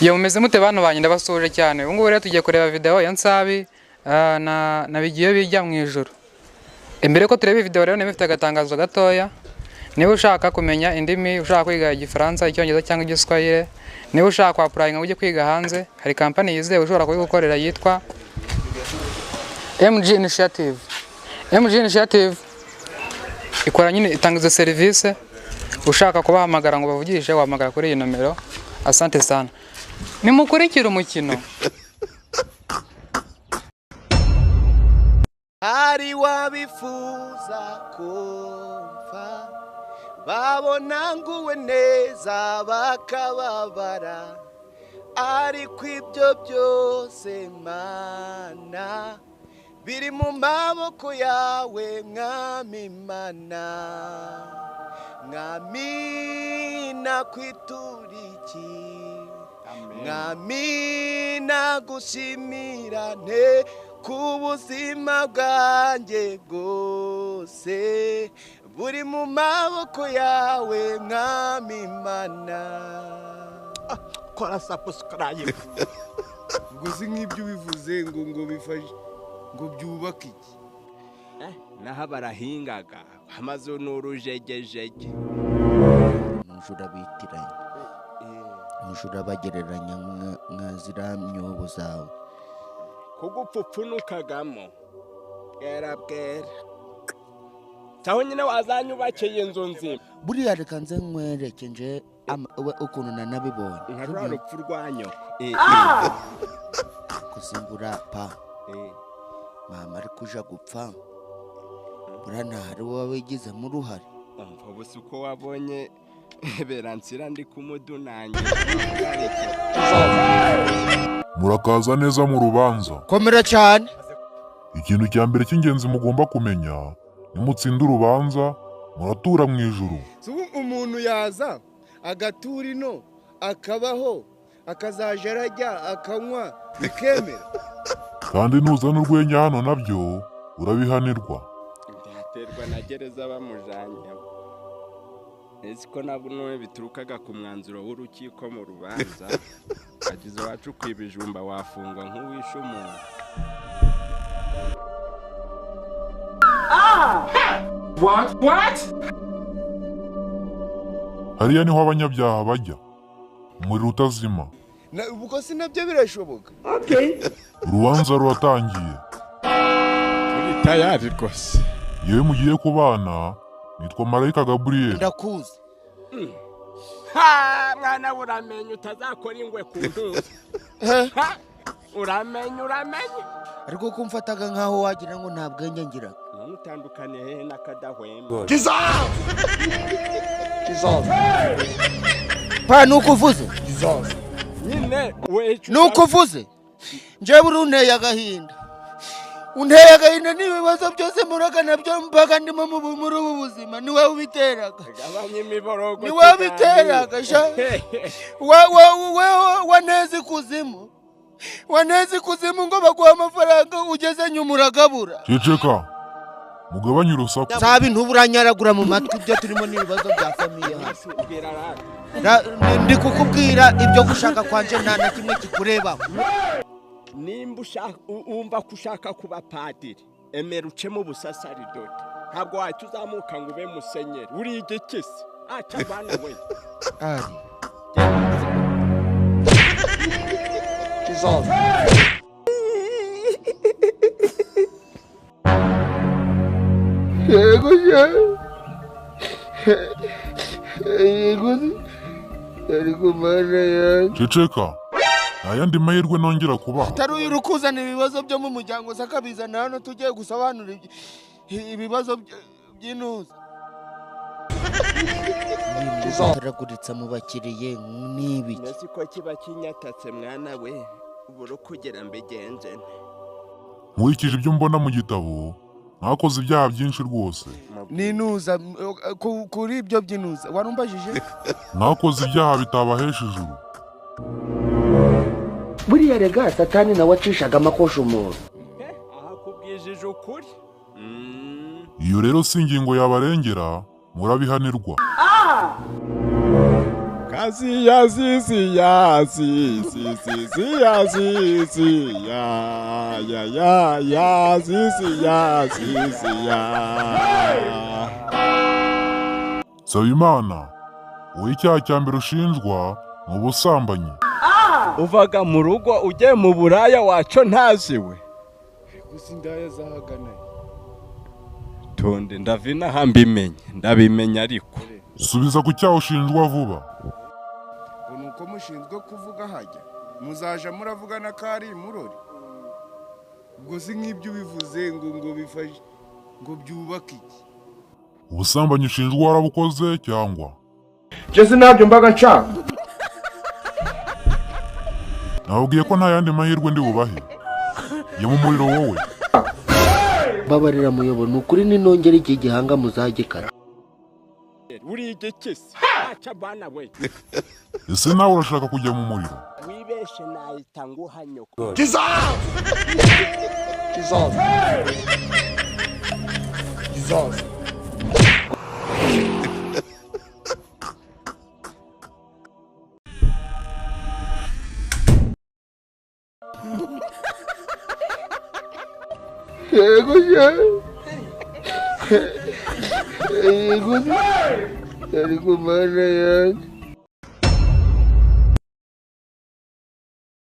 Iyo mumeze mute bantu banjye ndabasuhuje cyane. Ubu ngubu rero tugiye kureba video ya Nsabi na bigiye bijya mu ijuru. Imbere ko tureba video rero niba mfite agatangazo gatoya. Niba ushaka kumenya indimi, ushaka kwiga Igifaransa, Icyongereza cyangwa Igiswahili, niba ushaka kwa-applyinga ujye kwiga hanze, hari company yizewe ushobora kubigukorera yitwa MG Initiative. MG Initiative ikora nyine itanga izo serivisi, ushaka kubahamagara ngo bavugishe wahamagara kuri iyi nomero. Asante sana. Nimukurikire umukino. Hari wabifuza kumva babona nguwe neza bakababara, ariko ibyo byose Mana biri mu maboko yawe Mwami Mana. Mwami nakwituriki, Mwami nagushimira nte ku buzima bwanjye bwose buri mu maboko yawe Mwami Mana. Kora subscribe. Ubwo si nk'ibyo ubivuze ngo bifashe ngo byubake iki? Naho barahingaga amazu ni urujegejege. Umujura bitiranya, umujura bagereranya nka ziriya myobo zawe. Kugupfupfunukagamo bwera bwera taho nyine wazanyubakiye inzu nzima. Buriya reka nze nkwereke nje ukuntu nanabibonye. Nka rwa rupfu rwa nyoko. Kuzimbura pa mama ari kuja gupfa, buriya ntahari wowe wigizemo uruhare. Umva ubu uko wabonye beransira ndi kumudunangira. Murakaza neza mu rubanza. Komera cyane. Ikintu cya mbere cy'ingenzi mugomba kumenya, nimutsinda urubanza muratura mu ijuru. Si ubu umuntu yaza agatura ino akabaho akazaja arajya akanywa bikemera. Kandi nuzana urwenya hano nabyo urabihanirwa. Byaterwa na gereza bamujanyemo. Ese ko nabwo none biturukaga ku mwanzuro w'urukiko mu rubanza, agize iwacu ku ibijumba wafungwa nk'uwishe umuntu. Hariya niho abanyabyaha bajya, umuriro utazima. Ubwo si nabyo birashoboka. Urubanza ruratangiye. Turi tayari rwose. Yewe mugiye kubana, nitwa Marayika Gaburiyeli. Ndakuzi. Ha mwana uramenye utazakora ingwe ku ntuza. Uramenye uramenye. Ariko ko umfataga nkaho wagira ngo nta bwenge ngira. Ntutandukane hehe n'akadahwema. Pa nuko uvuze. Nyine we Nuko uvuze. Njyewe uri unteye agahinda. Unteye agahinda n'ibibazo byose muraga nabyo mpaka ndimo muri ubu buzima ni wowe ubiteraga. Gabanya imiborogo. Ni wowe ubiteraga sha. Waneze ikuzimu. Waneze ikuzimu ngo baguhe amafaranga ugeze nyuma uragabura. Ceceka, mugabanye urusaku. Sabi ntuburanyaragura mu matwi ibyo turimo n'ibibazo bya famille hano. Ndi kukubwira ibyo gushaka kwanje nta na kimwe kikurebaho. Nimba wumva ko ushaka kuba padiri, emera ucemo ubusasaridoti. Ntabwo wahita uzamuka ngo ube musenyeri. Uri igikisi. Aca bana we. Ari. Yego yego ariko mana yanjye. Ceceka, nta yandi mahirwe nongera kubaha. Atari uyu uri kuzana ibibazo byo mu muryango se akabizana hano tugiye gusobanura ibibazo by'intuza. Taraguritsa mu bakiriye n'ibiki. Nasi ko kiba kinyatatse mwana we, ubura kugira mbigenze nte. Nkurikije ibyo mbona mu gitabo, mwakoze ibyaha byinshi rwose. Ninuza kuri ibyo by'inuza warumbajije. Mwakoze ibyaha bitabahesha ijuru. Buriya rega satani nawe acishaga amakosha umuntu. Aha kubwijije ukuri. Iyo rero si ingingo yabarengera, murabihanirwa. Ya si ya si si ya si si si si ya si si ya ya ya ya si si ya si si ya. Nsabimana, wowe icyaha cya mbere ushinjwa ni ubusambanyi. Uvaga mu rugo ugiye mu buraya waco ntaziwe. Gusa indaya zahagana. Tonde ndavina mbimenye ndabimenya ariko. Subiza ku cyaha ushinjwa vuba. Ngo ni uko mushinzwe kuvuga hajya muzaja muravugana ko ari imurori. Ubwo si nk'ibyo ubivuze ngo ngo bifashe ngo byubake iki? Ubusambanyi ushinjwa warabukoze cyangwa? Njye sinabyo mbaga nshaka. Nababwiye ko nta yandi mahirwe ndi bubahe. Jya mu muriro wowe. Mbabarira muyobo, ni ukuri ninongera iki gihanga muzagikata. Uri igikisi aca bana we. Ese nawe urashaka kujya mu muriro? Wibeshe nahita nguha nyoko. Yego ye. Yego. Ariko mana yanjye.